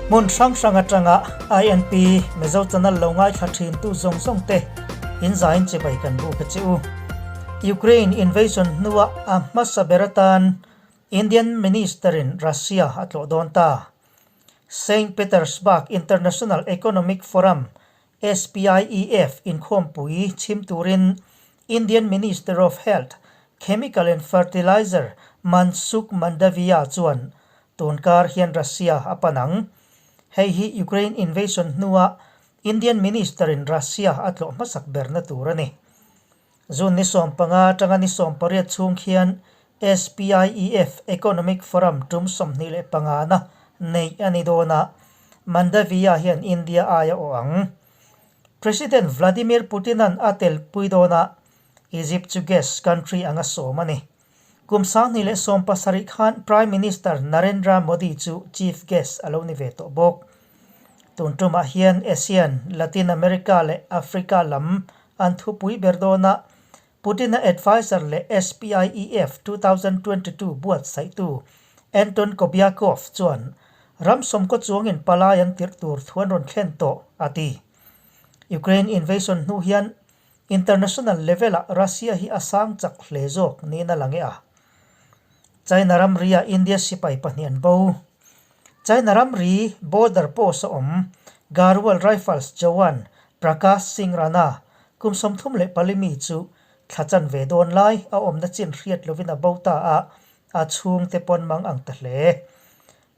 Hmun hrang hrang atanga INP Mizo channel lo ngaithla thin tu zawng zawng te in zain chibai kan buk a che u. Ukraine invasion hnua a hmasa ber atan Indian Minister in Russia a tlawh dawn ta. Saint Petersburg International Economic Forum, SPIEF, inkhawmpui chhim turin Indian Minister of Health, Chemical and Fertilizer Mansukh Mandaviya chuan tunkar hian Russia a pan ang. Hei hi Ukraine invasion hnua Indian Minister in Russia a tlawh hmasak berna tur a ni. June ni 15 atanga ni 18 chhung khian SPIEF Economic Forum tum 25 na neih a ni dawn a, Mandaviya hian India aia awh ang. President Vladimir Putin-a'n a telpui dawn a, Egypt chu guest country anga sawm a ni. Kum 2017 khan Prime Minister Narendra Modi chu chief guest a lo ni ve tawh bawk. Tun tumah hian ASEAN, Latin America leh Africa lam an thupui ber dawn a, Putin-a adviser leh SPIEF 2022 buatsaihtu Anton Kobyakov chuan ram sawmkaw chuangin palai an tirh tur thu an rawn thlen tawh, a ti. Ukraine invasion hnu hian international level-ah Russia hi a sang chak hle zawk niin a lang e a. China ramri-ah India sipai pahnih an bo. China ramri border post a awm Garhwal Rifles Jawan Prakash Singh Rana kum 34 mi chu thla chan ve dawn lai a awmna chin hriat lovin a bo ta a, a chhungte pawn mang ang ta hle.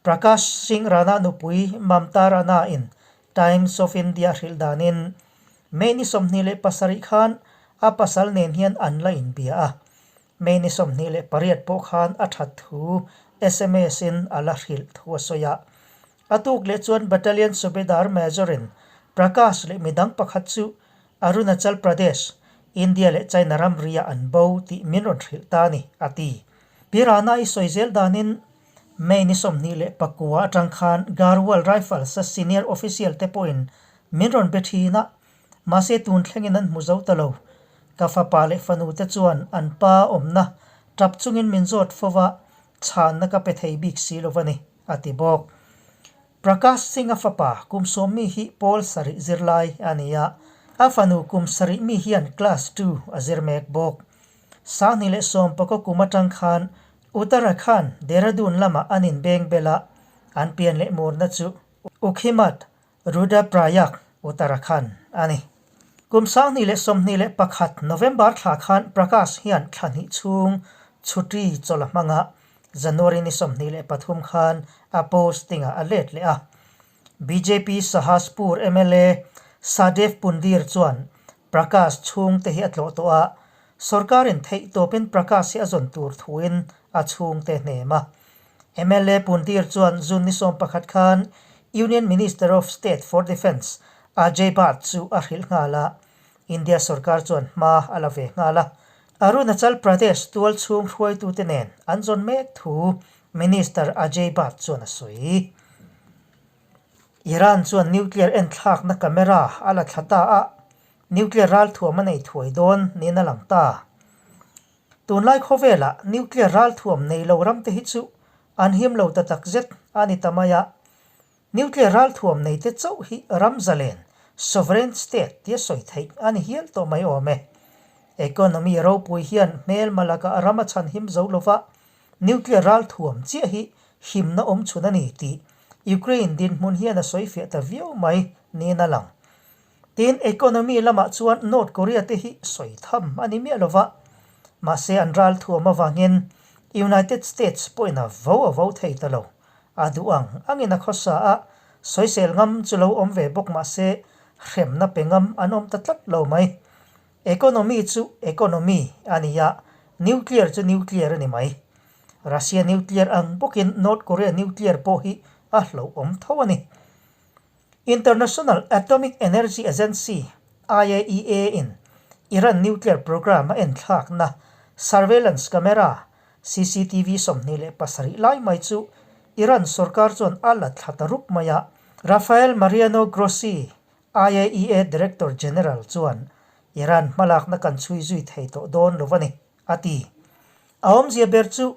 Prakash Singh Rana nupui Mamta Rana in Times of India hrilh danin May ni 27 khan a pasal nen hian an la inbia a, May ni 28 pawh khan a that thu sms in a la hrilh thu a sawi a. A tuk leh chuan Battalion Subedar Major in Prakash leh midang pakhat chu Arunachal Pradesh, India leh China ramri ah an bo tih min rawn hrilh ta a ni, a ti. Pi Rana i sawi zel danin May ni 29 atang khan Garhwal Rifles a senior official te pawhin min rawn be thin a, Mahse tun thlengin an hmu zo ta lo. Ka fapa leh fanu te chuan an pa awmna tap chungin min zawt fo va, chhanna ka pe thei bik si lo va ni, a ti bawk. Prakash Singh-a fapa kum sawmmi hi pawl sarih zirlai a ni a, a fanu kum sarih mi hian class two a zir mek bawk. 2019 kum atang khan Uttarakhand, Dehradun lamah an inbeng bel a, an pian leh murna chu Ukhimath Rudraprayag, Uttarakhand a ni. Kum 2021 November thla khan Prakash hian thla hnih chhung chhuti chawlh a hmang a, January ni 23 khan a posting-ah a let leh a. Bjp Sahaspur mla Sahdev Pundir chuan Prakash chhungte hi a tlawh tawh a, sorkarin theihtawpin Prakash hi a zawn tur thuin a chhungte hnem a. Mla Puntir chuan June ni 11 khan Union Minister of State for Defence Ajay Bhatt chu a hrilh nghal a, India sorkar chuan hma a la ve nghal a. Arunachal Pradesh tual chhung hruaitute nen an zawn mek thu Minister Ajay Bhatt chuan a sawi. Iran chuan nuclear enthlakna camera a la thla ta a, nuclear ralthuam a nei thuai dawn niin a lang ta. Tunlai khawvelah nuclear ralthuam nei lo ramte hi chu an him lo ta takzet a ni ta mai a. Nuclear ralthuam neite chauh hi ram zalen, sovereign state, tia sawi theih a ni hial tawh mai awm e. Economy ropui hian hmelma lakah ram a chhan him zo lova, nuclear ralthuam chiah hi himna awm chhun a ni tih Ukraine dinhmun hian a sawi fiah ta viau mai niin a lang. Tin, economy lamah chuan North Korea te hi sawi tham a ni miah lova, mahse an ral thuam avangin United States pawhin a vo a vo thei ta lo. A duh ang angin a khawsa a, sawisel ngam chu lo awm ve bawk mahse hremna pe ngam an awm ta tlat lo mai. Economy chu economy a ni a, nuclear chu nuclear a ni mai. Russia nuclear ang bawkin North Korea nuclear pawh hi a hlauhawm tho a ni. International Atomic Energy Agency, IAEA, in Iran nuclear program a enthlakna surveillance camera, CCTV, 27 lai mai chu Iran sorkar chuan a la thla ta rup mai a. Rafael Mariano Grossi, IAEA Director General chuan Iran hmalakna kan chhui zui thei tawh dawn lo a ni, a ti. A awmzia ber chu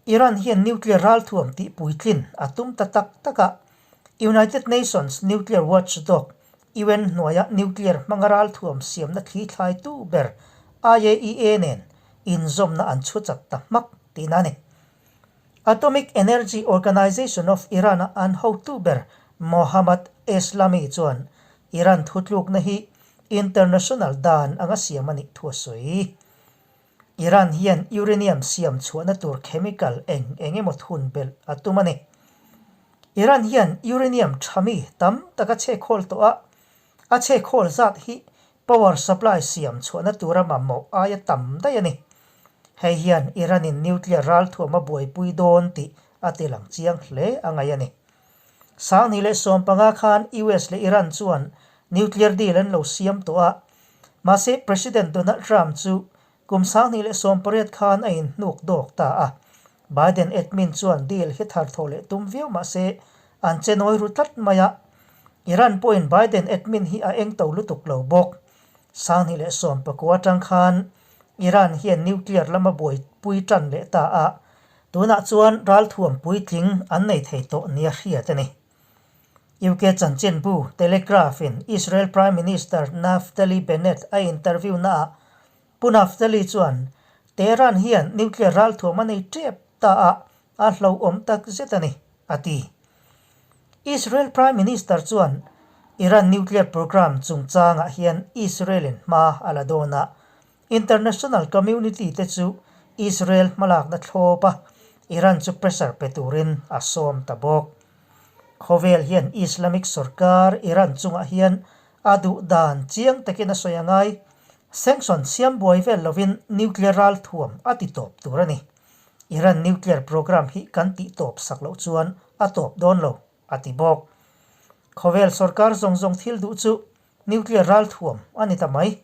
Iran hian nuclear ralthuam tih puitlin a tum ta tak tak a. United Nations nuclear watchdog, UN hnuaia nuclear hmanga ralthuam siamna thli thlaitu ber IAEA nen inzawmna an chhu chat ta hmak tihna a ni. Atomic Energy Organization of Iran-a an hotu ber Mohammad Eslami chuan Iran thutlukna hi international dan anga siam a nih thu a sawi. Iran hian uranium siam chhuahna tur chemical eng eng emaw thun belh a tum a ni. Iran hian uranium tha mi tam tak a chhekhawl tawh a, a chhekhawl zat hi power supply siam chhuahna tura mamawh aia tam daih a ni. Hei hian Iran-in nuclear ralthuam a buaipui dawn tih a ti lang chiang hle a ngaih a ni. 2015 khan US leh Iran chuan nuclear deal an lo siam tawh a, mahse President Donald Trump chu kum 2018 khan a inhnuk dawk ta a. Biden admin chuan deal hi thar thawh leh tum viau mahse an che nawi ru tlat mai a, Iran pawhin Biden admin hi a eng to lutuk lo bawk. 2019 atang khan Iran hian nuclear lama buaipui tan leh ta a, tunah chuan ralthuam puitling an nei thei tawh nia hriat a ni. UK chanchinbu Telegraph-in Israel Prime Minister Naftali Bennett a interview naah Pu Naftali chuan Tehran hian nuclear ralthuam a nei tep ta a, a hlauhawm tak zet a ni, a ti. Israel Prime Minister chuan Iran nuclear programme chungchangah hian Israel-in hma a la dawn a, international community te chu Israel hmalakna thlawp a, Iran chu pressure pe turin a sawm ta bawk. Khawvel hian Islamic sorkar Iran chungah hian a duh dan chiang takin a sawi a ngai. Sanction siam buai vel lovin nuclear ralthuam a ti tawp tur a ni. Iran nuclear program hi kan tih tawp sak loh chuan a tawp dawn lo, a ti bawk. Khawvel sorkar zawng zawng thil duh chu nuclear ralthuam a ni ta mai.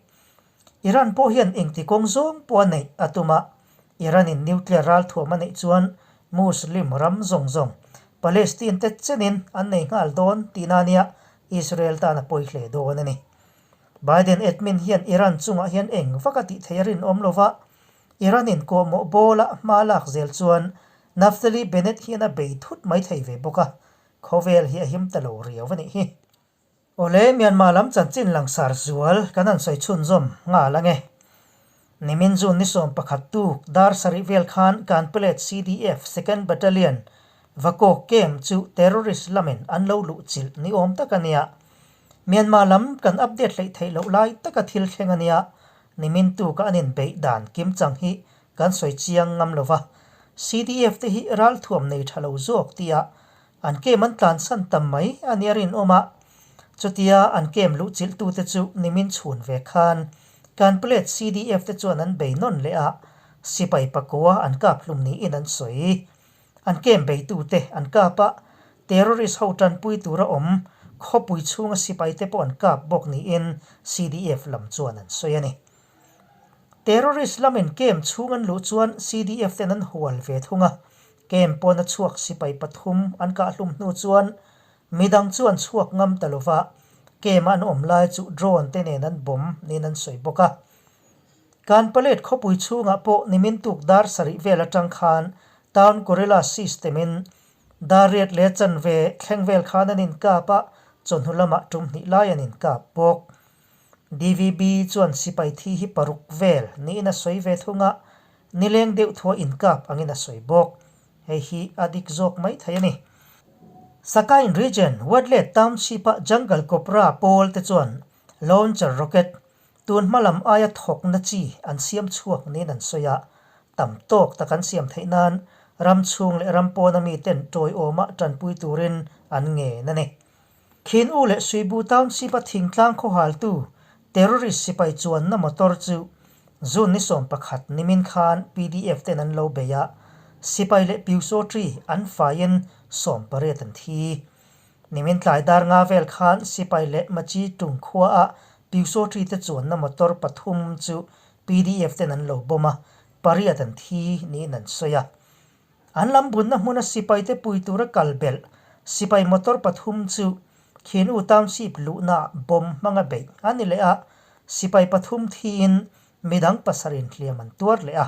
Iran pawh hian engti kawng zawng pawh a neih a tum a, Iran-in nuclear ralthuam a neih chuan Muslim ram zawng zawng Palestine te chenin an nei nghal dawn tihna a nia, Israel tan a pawi hle dawn a ni. Biden admin hian Iran chungah hian eng vak a tih theih a rinawm lo va, Iran-in kawhmawh bawla hma lak zel chuan Naftali Bennett hian a bei thut mai thei ve bawk a, khawvel hi a him ta lo riau a nih hi. Awle, Myanmar lam chanchin langsar zual kan han sawi chhunzawm nghal ange. Nimin June ni 11 tuk dar sarih vel khan Kanplet CDF Second Battalion Vakawk Camp chu terrorist lamin an lo luh chilh ni awm tak a nia. Myanmar lam kan update hleih theih loh lai taka thil thleng a nia. Nimin tuka an inbeih dan kimchang hi kan sawi chiang ngam lo va, CDF te hi ralthuam nei tha lo zawk tia an kem an tlansan tam mai a nia rinawm a. Chutia an kem luh chilhtute chu nimin chhun ve khan Kanplet CDF te chuan an bei nawn leh a, sipai pakua an kap hlum niin an sawi. An kem beitute an kap a, terrorist ho tanpui tura awm khawpui chhunga sipaite pawh an kap bawk niin CDF lam chuan an sawi a ni. Terrorist lamin kem chhung an luh chuan CDF ten an hual ve thung a, kem pawna chhuak sipai pathum an kahhlum hnu chuan midang chu an chhuak ngam ta lova, kem a an awm lai chu drone te nen an bomb niin an sawi bawk a. Kanpalet khawpui chhungah pawh nimin tuk dar sarih vel atang khan Town Guerrilla System in dar riat leh chanve thleng vel khan an inkap a, chawhnu lamah tum hnih lai an inkap bawk. DVB chuan sipai thi hi paruk vel niin a sawi ve thung a, nileng deuh thua inkap angin a sawi bawk. Hei hi a dik zawk mai thei a ni. Sakain Region, Wadlet Township-a Jungle Cobra pawl te chuan Launcher Rocket Tun hma lam aia thawkna chi an siam chhuak niin an sawi a, tam tawk tak an siam theih nan ram chhung leh ram pawna miten tawiawma tanpui turin an ngen a ni. Khin U leh Suibu Township-a thingtlang khawhaltu terrorist sipai chuanna motor chu June ni 11 nimin khan PDF ten an lo bei a, sipai leh Pyusawṭi an faiin 18 an thi. Nimin tlai dar nga vel khan sipai leh Machi Tung khuaah Pyusawṭi te chuanna motor pathum chu PDF ten an lo bomb a, pariat an thi niin an sawi a. An lam bunna hmuna sipai te pui tura kal belh sipai motor pathum chu Khin U Township luhnaah bomb hmanga beih a ni leh a, sipai pathum thiin midang pasarih hliam an tuar leh a.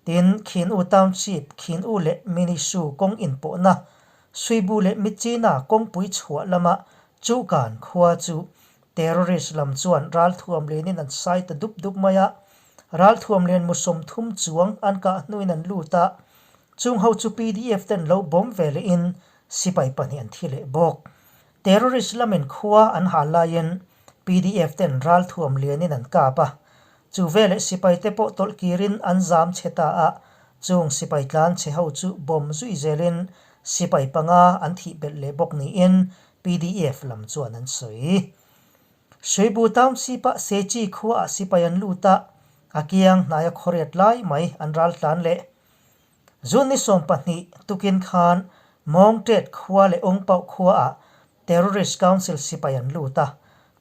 Tin, Khin U Township, Khin U leh Minisu kawng inpawhna. Suibu leh Myitkyina kawngpui chhuah lama Chuhkan khua chu terrorist lam chuan ralthuam lianin an sai ta dup dup mai a. Ralthuam lian mu 30 chuang an kah hnuin an lut a, chung ho chu pdf ten lo bawm ve lehin sipai pahnih an thi leh bawk. Terrorist lamin khua an hal laiin pdf ten ralthuam lianin an kap a, chu veleh sipai te pawh tawlh kirin an zam chhe ta a, chung sipai tlan chhe ho chu bawm zui zelin sipai panga an thih belh leh bawk niin pdf lam chuan an sawi. Suibu Township ah Sechi khua ah sipai an lut a, a kiang hnaia khawriat lai mai an ral tlan leh. June ni 12 tukin khan Mawngtet khua leh Ungpauh khua ah Terrorist Council sipai an lut a,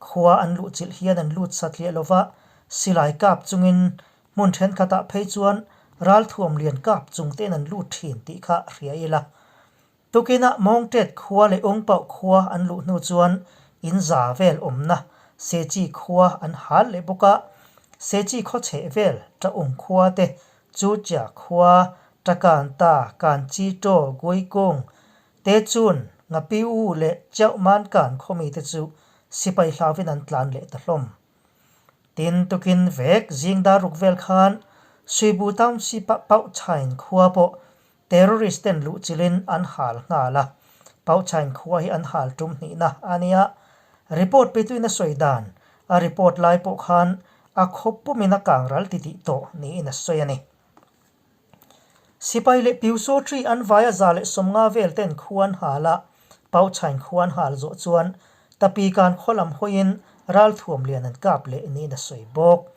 khua an luh chilh hian an lut satliah lova, silai kap chungin hmun thenkhatah phei chuan ralthuam lian kap chung tein an lut thin tih kha hria ila. Tukinah Mawngtet khua leh Ungpauh khua an luh hnu chuan in za vel awmna Sechi khua an hal leh bawk a, Sechi khaw chheh vel Taung khua te Chucha khua, Takanta, Kanchi Taw, Guikung, Techun, Ngapiu leh Chauhmankan khawmi te chu sipai hlauvin an tlan leh ta hlawm. Tin tukin vek zing dar ruk vel khan Suibu Township ah Pauchhain khua pawh Terrorist ten luh chilhin an hal nghal a, Pauchhain khua hi an hal tum hnihna a nia. Report petuin a sawi dan, a report lai pawh khan a khaw pumin a kang ral titih tawh niin a sawi a ni. Sipai leh Piusawṭi an vaia 150 vel ten khua an hal a, Pauchhain khua an hal zawh chuan Tapikan khaw lam hawiin ralthuam lian an kap leh niin a sawi bawk.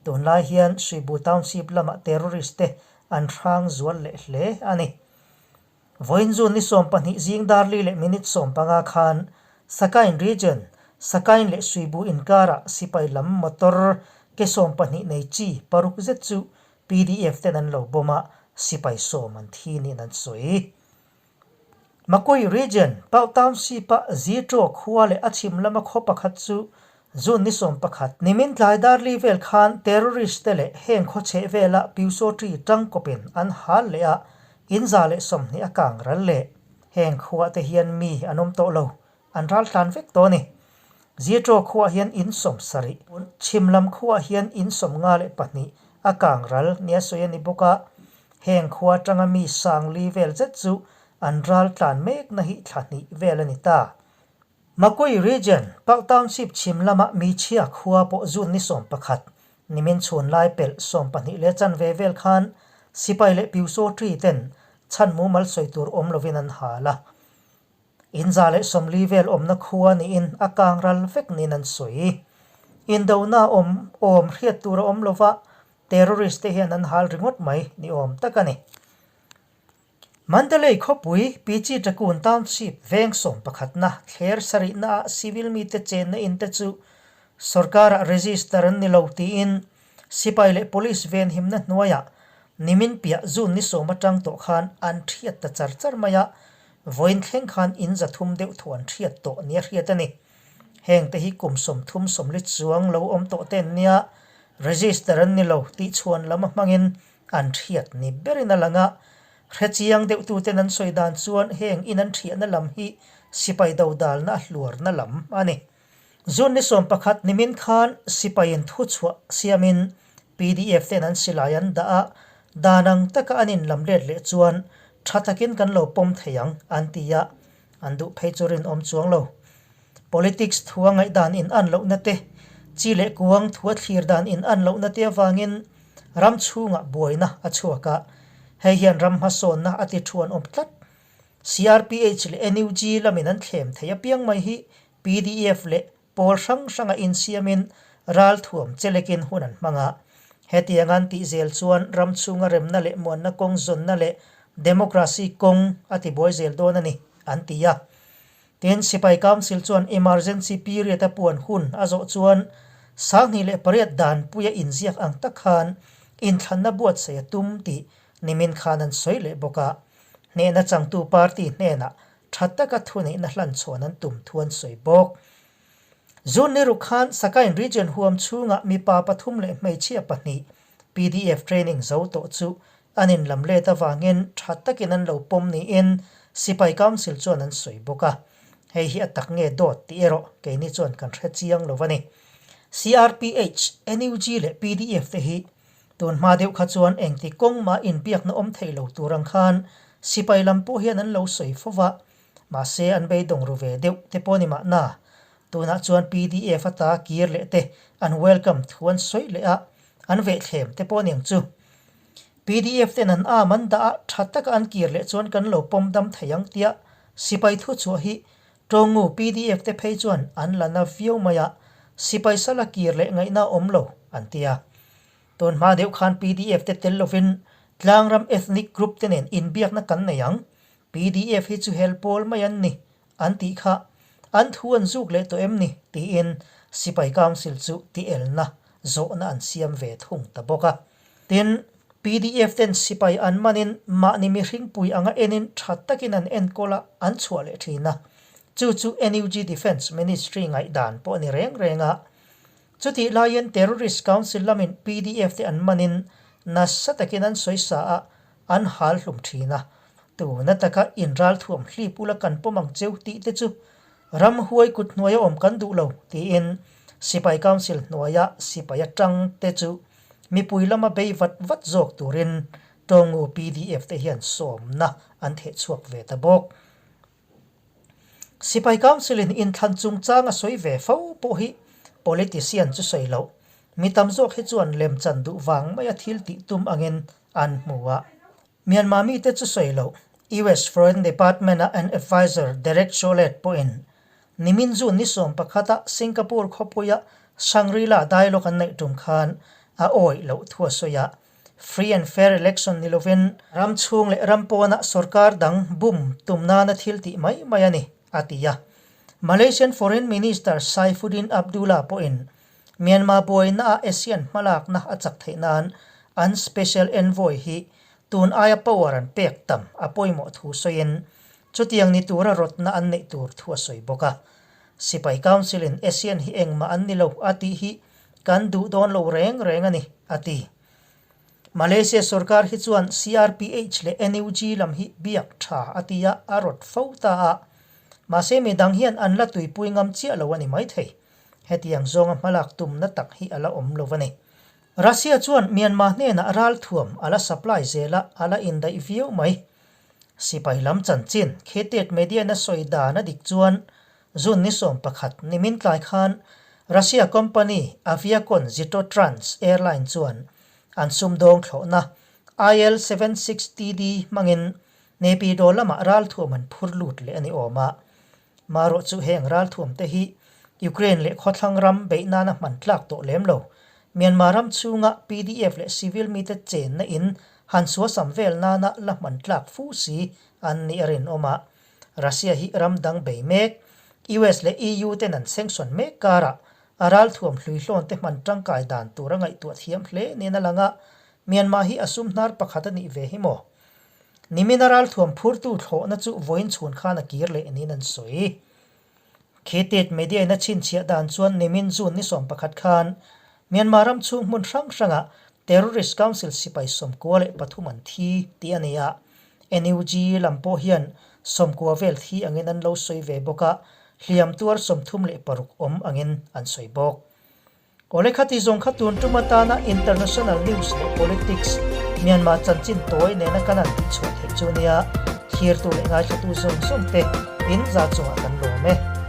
Tunlai hian Suibu Township lamah terrorist te an hrang zual leh hle a ni. Vawiin June ni 12 zing dar li leh minute 15 khan Sakain Region, Sakain leh Suibu inkarah sipai lam motor ke 12 nei chi paruk zet chu pdf ten an lo bawm a, sipai 10 an thi niin an sawi. Makui Region, Pau Township-a Zitro khua leh a chhim lama khaw pakhat chu June ni 11, nimin tlai dar li vel khan terrorist te leh heng khaw chheh vela Pyusawṭi tangkawpin an hal leh a, in 120 a kang ral leh. Heng khuah te hian mi an awm tawh lo, an ral tlan vek tawh a ni. Zitro khuah hian in 70, chhim lam khuah hian in 52 a kang ral nia sawi a ni bawk a, Heng khua atanga mi 4000 vel zet chu an ral tlan mekna hi thla hnih vel a ni ta. Makui Region, Pau Township chhim lama mi chhia khua pawh June ni 11, nimin chhun lai pelh 20 leh chanve vel khan sipai leh Pyusawṭi ten chhan mumal sawi tur awm lovin an hal a. In 140 vel awmna khua niin a kang ral vek niin an sawi. Indona awm awm hriat tur a awm lova, terrorist te hian an hal ringawt mai ni awm tak a ni. Mandalay khawpui Pichi Takun Township veng 11na thler sarihna ah civil mite chenna in te chu sorkarah register an ni lo tiin Sipai leh Police venhimna hnuaiah nimin piah June ni 10 atang tawh khan an thiat ta char char mai a, vawiin thleng khan in 300 deuh thu an thiat tawh nia hriat a ni. Heng te hi kum 30 40 chuang lo awm tawh ten nia register an ni lo tih chhuan lam a hmangin an thiat ni berin a lang a, hrechiang deuh tuten an sawi dan chuan heng in an thiahna lam hi sipai dodalna a hluarna lam a ni. June ni 11 nimin khan sipaiin thuchhuah siamin pdf ten an silai an dah a, dan ang taka an inlam let leh chuan tha takin kan lo pawm thei ang an ti a, an duh phei chu rinawm chuang lo. Politics thua ngaihdan in an lohna te, chi leh kuang thua thlir dan in an lohna te avangin ram chhungah buaina a chhuak a, hei hian ram hmasawnna a ti thuan awm tlat. CRPH leh NUG lamin an thlem thei apiang mai hi pdf leh pawl hrang hranga insiamin ralthuam chelekin hun an hmang a. Hetiang an tih zel chuan ram chhunga remna leh muanna kawng zawnna leh democracy kawng a ti buai zel dawn a ni, an ti a. Tin, Sipai Council chuan emergency period a puan hun a zawh chuan 2008 danpuia inziak ang tak khan inthlanna buatsaih a tum tih nimin khan an sawi leh bawk a. Hnehna changtu party hnenah tha taka thuneihna hlan chhuan an tum thu an sawi bawk. June ni ruk khan Sakain Region huam chhungah mipa pathum leh hmeichhia pahnih pdf training zo tawh chu an inlam let avangin tha takin an lo pawm niin Sipai Council chuan an sawi bawk a. Hei hi a tak nge dawt tih erawh keini chuan kan hre chiang lo a ni. CRPH, NUG leh pdf te hi tun hma deuh kha chuan engti kawng mah inbiakna awm thei lo tur ang khan sipai lam pawh hian an lo sawi fo va, mahse an beidawng ru ve deuh te pawh ni mahna. Tunah chuan pdf ata kir leh te an welcome thu an sawi leh a, an vehthlem te pawh ni ang chu. Pdf ten an arm an dah a, tha taka an kir leh chuan kan lo pawm dam thei ang tia sipai thuchhuah hi Tawngu pdf te phei chuan an la na viau mai a, sipai sala kir leh ngaihna awm lo an ti a. Tun hma deuh khan pdf te tel lovin tlangram ethnic group te nen inbiakna kan nei ang, pdf hi chu hel pawl mai an ni an tih kha an thu an zuk leh tawh em ni tiin sipai council chu tielna zawhna an siam ve thung ta bawk a. Tin, pdf ten sipai an manin mahni mihringpui anga enin tha takin an enkawl a, an chhuah leh thin a. Chu chu NUG Defence Ministry ngaihdan pawh a ni reng reng a. Chutih laiin Terrorist Council lamin pdf te an manin nasa takin an sawisa a, an hal hlum thin a. Tuna taka inralthuam hlip ula kan pawm ang cheu tih te chu Ramhuai kut hnuaia awm kan duh lo, tiin Sipai Council hnuaia sipai atang te chu mipui lama bei vat vat zawk turin Tawngu pdf te hian sawmna an theh chhuak ve ta bawk. Sipai Council-in inthlan chungchang a sawi ve fo pawh hi politician chu sawi loh, mi tam zawk hi chuan lemchan duh vang maia thil tih tum angin an hmu a. Myanmar mite chu sawi loh, US Foreign Department-a an adviser Derek Chollet pawhin nimin June ni 11-a Singapore khawpuia Shangri-La dialogue an neih tum khan a awih loh thu a sawi a. Free and fair election ni lovin ram chhung leh ram pawnah sorkar dang bum tum nana thil tih mai mai a ni, a ti a. Malaysian Foreign Minister Saifuddin Abdullah pawhin Myanmar buainaah ASEAN hmalakna a chak theih nan an Special Envoy hi tun aia power an pek tam a pawimawh thu sawiin chutiang ni tura rawtna an neih tur thu a sawi bawk a. Sipai Council-in ASEAN hi engmah an ni lo a tih hi kan duh dawn lo reng reng a ni, a ti. Malaysia sorkar hi chuan CRPH leh NUG lam hi biak tha a ti a, a rawt fo ta a. Mahse midang hian an la tuipui ngam chiah lo a ni maithei. Hetiang zawnga hmalak tumna tak hi a la awm lo a ni. Russia chuan Myanmar hnenah ralthuam a la supply zel a, a la indaih viau mai. Sipai lam chanchin, Khetet media-in a sawi dan a dik chuan June ni 11 nimin tlai khan Russia company Aviacon Zitotrans airline chuan an sumdawng thlawhna IL-76TD hmangin Naypyidaw lamah ralthuam an phur lut leh a ni awm a. Marawh chu heng ralthuam te hi Ukraine leh khawthlang ram beih nana hman tlak tawh lem lo. Myanmar ram chhunga pdf leh civil mite chenna in han suasam vel nana la hman tlak fu si an nih a rinawm a. Russia hi ram dang bei mek, US leh EU ten an sanction mek karah a ralthuam hluihlawn te hman tangkai dan tur a ngaihtuah thiam hle nen a lang a, Myanmar hi a sum hnar pakhat a nih ve hi maw? Nimina ralthuam phurtu thlawhna chu vawiin chhun khan a kir leh niin an sawi. Khitit media in a chhinchhiah dan chuan nimin June ni 11 khan Myanmar ram chhung hmun hrang hrangah Terrorist Council sipai 93 an thi tih a ni a, NUG lam pawh hian 90 vel thi angin an lo sawi ve bawk a, hliam tuar 36 awm angin an sawi bawk. Awle khati zawng kha tun tum atana international news leh politics Myanmar chanchin tawi nena kan han tihchhuah theih chu nia, thlirtu leh ngaithlatu zawng zawng te in za chungah kan lawm e.